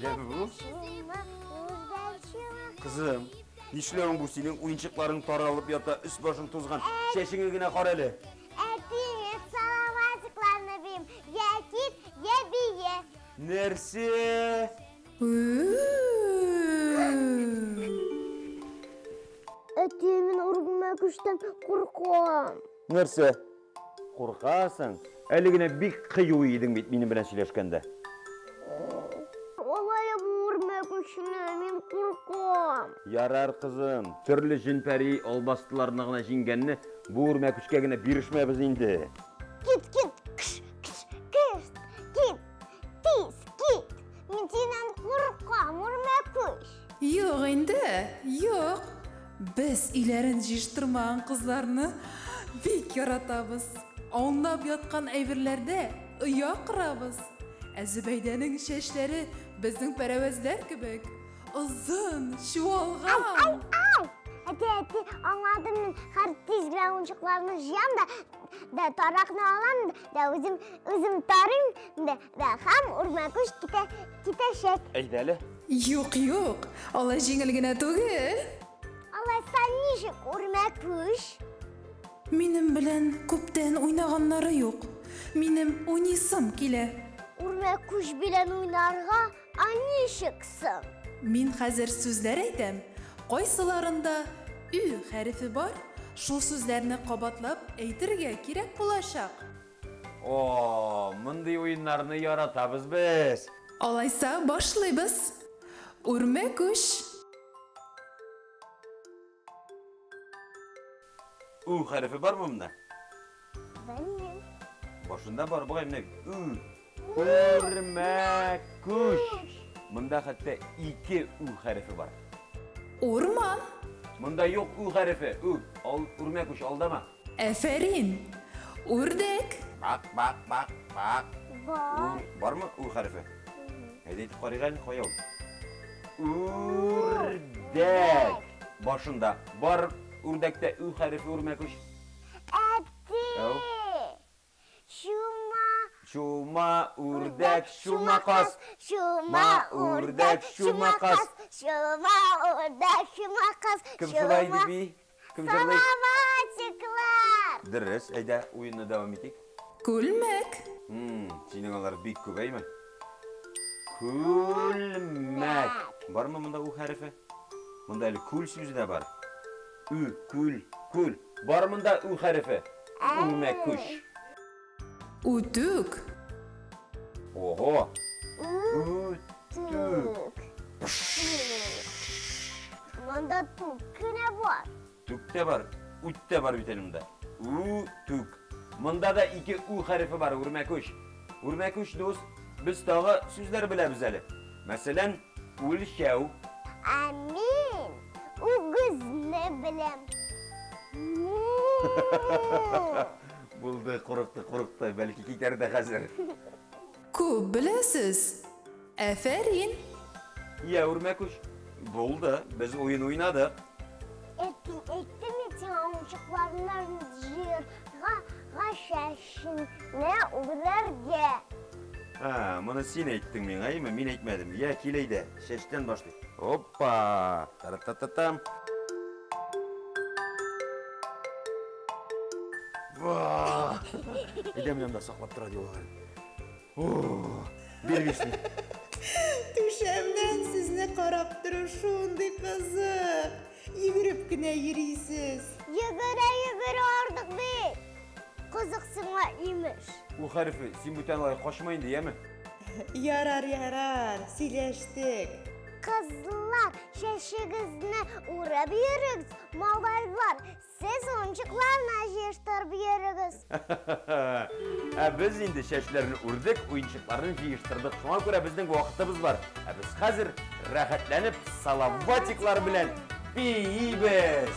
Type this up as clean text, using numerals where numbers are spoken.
Әйдәме бу? Кызым, нишләвең бу синең? Уенчыкларың таралып ята, өс башың тузган. Чәчеңә генә кара әле. Әти, мин салаватикларны биим. Я кит, я бие. Нәрсә? Әти, мин үрмәкүчтән куркам. Нәрсә? Куркасың? Әле генә бик кыю идең бит минем белән сөйләшкәндә. Алай бу үрмәкүчне, мин куркам. Ярар, кызым, төрле җен-пәри албастыларны гына җиңгәнне бу үрмәкүчкә генә бирешмәбез инде. Кит, кит, кш, кш, кш, кит, тиз, кит. Мин синнән куркам, үрмәкүч. Юк инде, юк. Без өйләрен җыештырмаган кызларны бик яратабыз. Аунап яткан әйберләрдә оя корабыз. Ә Зөбәйдәнең чәчләре безнең пәрәвәзләр кебек озын, чуалган. Ай, ай! Әти, әти, аңладым мин. Хәзер тиз генә уенчыкларны җыям да, да таракны алам да, үзем, үзем тарыйм да, да һәм үрмәкүч китә, китәчәк. Әйдә әле. Юк, юк, алай җиңел генә түгел. Алайса ничек үрмәкүч? Минем белән күптән уйнаганнары юк. Минем уйныйсым килә. Үрмәкүч белән уйнарга, а ничек соң? Мин хәзер сүзләр әйтәм. Кайсыларында Ü хәрефе бар, шул сүзләрне кабатлап әйтергә кирәк булачак. О, мондый уеннарны яратабыз без. Алайса башлыйбыз. Үрмәкүч. Ү хәрефе бармы монда? Белмим. Башында бар бугай менә Ү. Үрмәкүч. Монда хәтта ике Ү хәрефе бар. Урман. Монда юк Ү хәрефе. Ү. Ал, үрмәкүч алдама. Әфәрин. Үрдәк. Бак, бак, бак, бак. Бар. Үр, бармы Ү хәрефе? Әйдә әйтеп карыйк әле, кая ул? Үрдәк. Башында бар үрдәктә Ү хәрефе үрмәкүч. Әти! Әү. Чума. Чума, үрдәк, чума каз. Чума, Ма, үрдәк, чума каз. Чума, үрдәк, чума каз. Кем шулай дип би? Кем җырлый? Салаватиклар. Дөрес, әйдә, уенны дәвам итик. Күлмәк. Синең алар бик күп, әйме? Күлмәк. Бармы монда У хәрефе? Монда әле күл сүзе дә бар. Ү, күл, күл. Бар монда Ү хәрефе. Үрмәкүч. Үтүк. Ого. Үтүк. Монда түк кенә бар. Түк тә бар, үт тә бар бит әле монда. Үтүк. Монда да ике У хәрефе бар, үрмәкүч. Үрмәкүч дус, без тагы сүзләр беләбез әле. Мәсәлән, үлчәү. Ә мин үгезне беләм. Булды, курыкты, курыкты. Бәлки китәр дә хәзер. Күп беләсез. Әфәрин. Я, үрмәкүч. Булды, без уен уйнадык. Әти, әйттем бит сиңа уенчыкларны җыярга, чәчеңне үрергә. А, моны син әйттең миңа, әйме? Мин әйтмәдем. Я, кил әйдә, чәчтән башлыйк. Опа! Тара-та-та-там. Ва! Әйдә, менә монда саклап тора ди ул. О, бир бишне. Түшәмнән сезне карап тору шундый кызык. Йөгереп кенә йөрисез. Йөгерә-йөгерә ардык бит. Кызык сиңа имеш. У хәрефе, син бүтән алай качма инде, яме? Ярар, ярар, сөйләштек. Кызлар, чәчегезне урып йөрегез, малайлар, сез уенчыкларны җыештырып йөрегез. Ә без инде чәчләрне үрдек, уенчыкларны җыештырдык. Шуңа күрә безнең вакытыбыз бар. Ә без хәзер рәхәтләнеп салаватиклар белән биибез.